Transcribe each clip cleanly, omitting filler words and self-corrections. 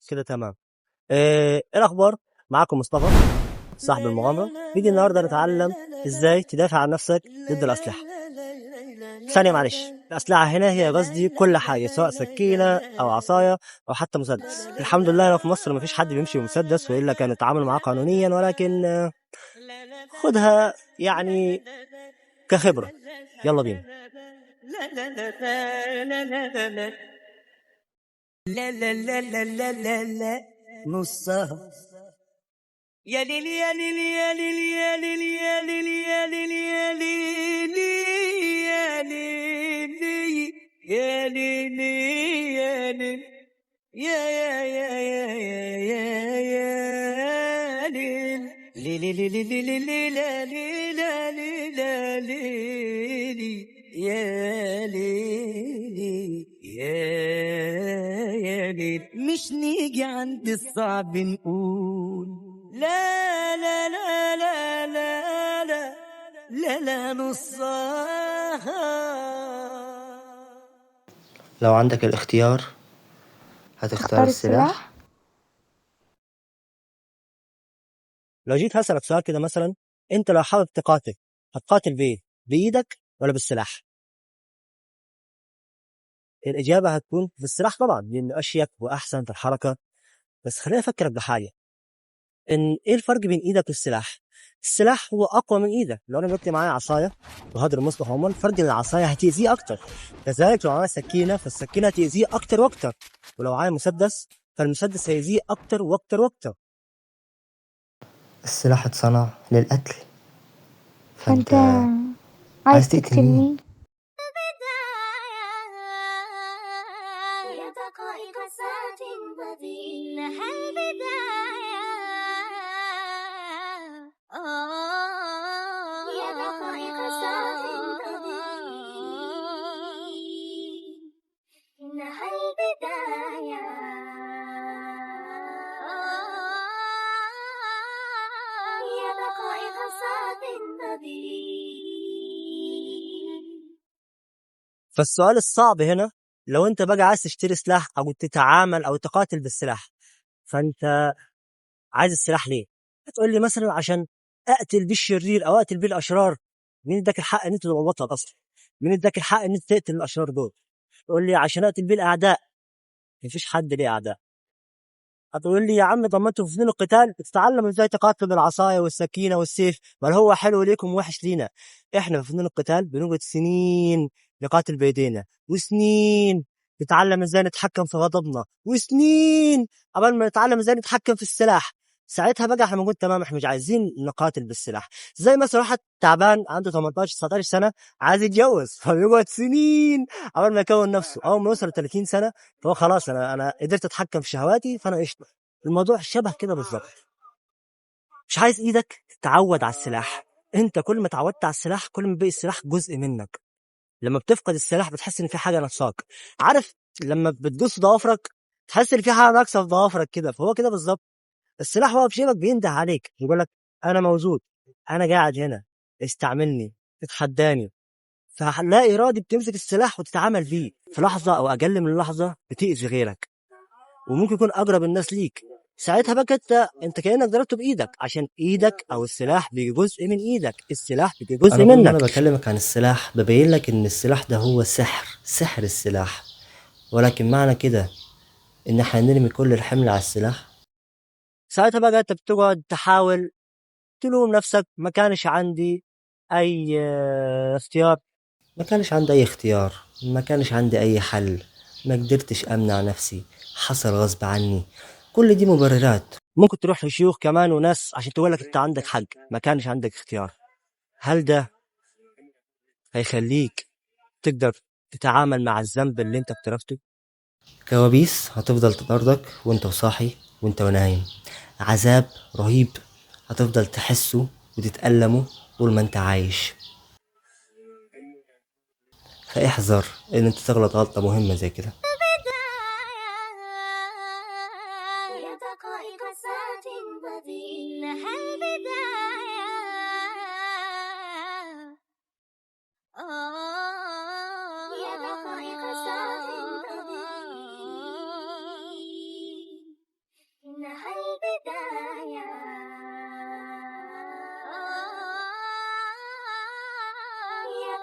كده تمام. ايه الاخبار؟ معاكم مصطفى صاحب المغامرة. نيجي النهارده نتعلم ازاي تدافع عن نفسك ضد الاسلحة. ثانية معلش، الاسلحة هنا هي قصدي كل حاجة، سواء سكينة او عصاية او حتى مسدس. الحمد لله هنا في مصر مفيش حد بيمشي بمسدس، والا كان التعامل معاه قانونيا، ولكن خدها يعني كخبرة. يلا بينا. لا لا لا لا لا لا لا لا لا لا لا لا لا نصها. يا ليل يا ليل يا ليل يا ليل يا ليل يا ليل يا ليل يا ليل يا ليل يا ليل يا يا يا يا يا يا ليل ليل ليل ليل ليل ليل ليل ليل يا ليل يا يا ليل. مش نيجي عند الصعب نقول لا لا لا لا لا لا لا لا نصها. لو عندك الاختيار هتختار تختار السلاح؟ السلاح؟ لو جيت هسألك سؤال كده مثلا، انت لو حابب تقاتل هتقاتل بايه؟ بايدك ولا بالسلاح؟ الاجابة هتكون بالسلاح طبعا، لانه اشيك واحسن في الحركة. بس خليني افكرك بحاجة، ان ايه الفرق بين ايدك والسلاح؟ السلاح هو اقوى من ايدك. لو انا دلوقتي معايا عصاية وهضرب مصطفى عمر، الفرق ان العصاية هتاذيه اكتر. كذلك لو معايا سكينة فالسكينه هتاذيه اكتر واكتر، ولو معايا مسدس فالمسدس هيأذيه اكتر واكتر واكتر. السلاح اتصنع للقتل، فانت فانت عايز عايز تقتل تقتل مين؟ مين؟ يا دقائق ساعة تمضي، إنها البداية. يا دقائق ساعة تمضي، إنها البداية. يا دقائق ساعة تمضي. فالسؤال الصعب هنا، لو انت بقى عايز تشتري سلاح او تتعامل او تقاتل بالسلاح، فانت عايز السلاح ليه؟ هتقول لي مثلا عشان اقتل بيه الشرير او اقتل بيه الاشرار. مين اداك الحق ان انت تبقى بطل اصلا؟ مين اداك الحق ان انت تقتل الاشرار دول؟ تقول لي عشان اقتل بيه الاعداء. مفيش حد ليه اعداء. هتقول لي يا عم طب ما انتوا في فنون القتال بتتعلموا ازاي تقاتلوا بالعصايه والسكينة والسيف، بل هو حلو ليكم وحش لينا. احنا في فنون القتال بنقعد سنين نقاتل بايدينا، وسنين نتعلم ازاي نتحكم في غضبنا، وسنين قبل ما نتعلم ازاي نتحكم في السلاح. ساعتها بقى احنا بنقول تمام، احنا مش عايزين نقاتل بالسلاح. زي مثلا واحد تعبان عنده 18 19 سنة عايز يتجوز، فبيقعد سنين قبل ما يكون نفسه. اول ما يوصل 30 سنة فهو خلاص انا قدرت اتحكم في شهواتي، فانا قشطه. الموضوع شبه كده بالظبط. مش عايز ايدك تتعود على السلاح. انت كل ما اتعودت على السلاح كل ما بقى السلاح جزء منك. لما بتفقد السلاح بتحس ان في حاجة ناقصاك. عارف لما بتدوس ضوافرك تحس ان في حاجة ناقصه في ضوافرك كده، فهو كده بالظبط. السلاح وهو في جيبك بينده عليك، يقول لك انا موجود، انا قاعد هنا، استعملني، اتحداني. فلا ارادي بتمسك السلاح وتتعامل بيه في لحظة او اقل من لحظة، بتاذي غيرك وممكن يكون اقرب الناس ليك. ساعتها بقى انت كانك ضربته بايدك، عشان ايدك او السلاح بيجي جزء من ايدك، السلاح بيجي جزء انا طول ما منك. انا بكلمك عن السلاح ببين لك ان السلاح ده هو سحر، سحر السلاح. ولكن معنى كده ان احنا نرمي كل الحمل على السلاح؟ ساعتها بقى انت بتقعد تحاول تلوم نفسك، ما كانش عندي اي اختيار، ما كانش عندي اي اختيار، ما كانش عندي اي حل، ما قدرتش امنع نفسي، حصل غصب عني. كل دي مبررات. ممكن تروح لشيوخ كمان وناس عشان تقول لك انت عندك حق، ما كانش عندك اختيار. هل ده هيخليك تقدر تتعامل مع الذنب اللي انت اقترفته؟ كوابيس هتفضل تطاردك وانت وصاحي وانت ونايم، عذاب رهيب هتفضل تحسه وتتألمه طول ما انت عايش. فاحذر ان انت تغلط غلطة مهمة زي كده. يا دقائق ساعة تمضي، إنها البداية. يا دقائق ساعة تمضي،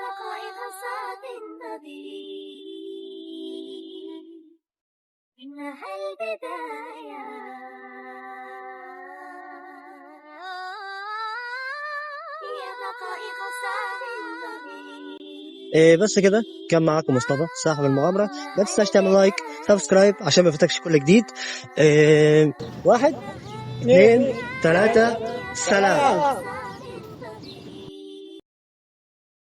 دقائق ستنتظري. إنها البداية. هي دقائق ستنتظري. إيه بس كده، كان معاكم مصطفى صاحب المغامرة. ما تنساش تعمل like، subscribe عشان ما يفوتكش كل جديد. إيه، 1 2 3 سلام.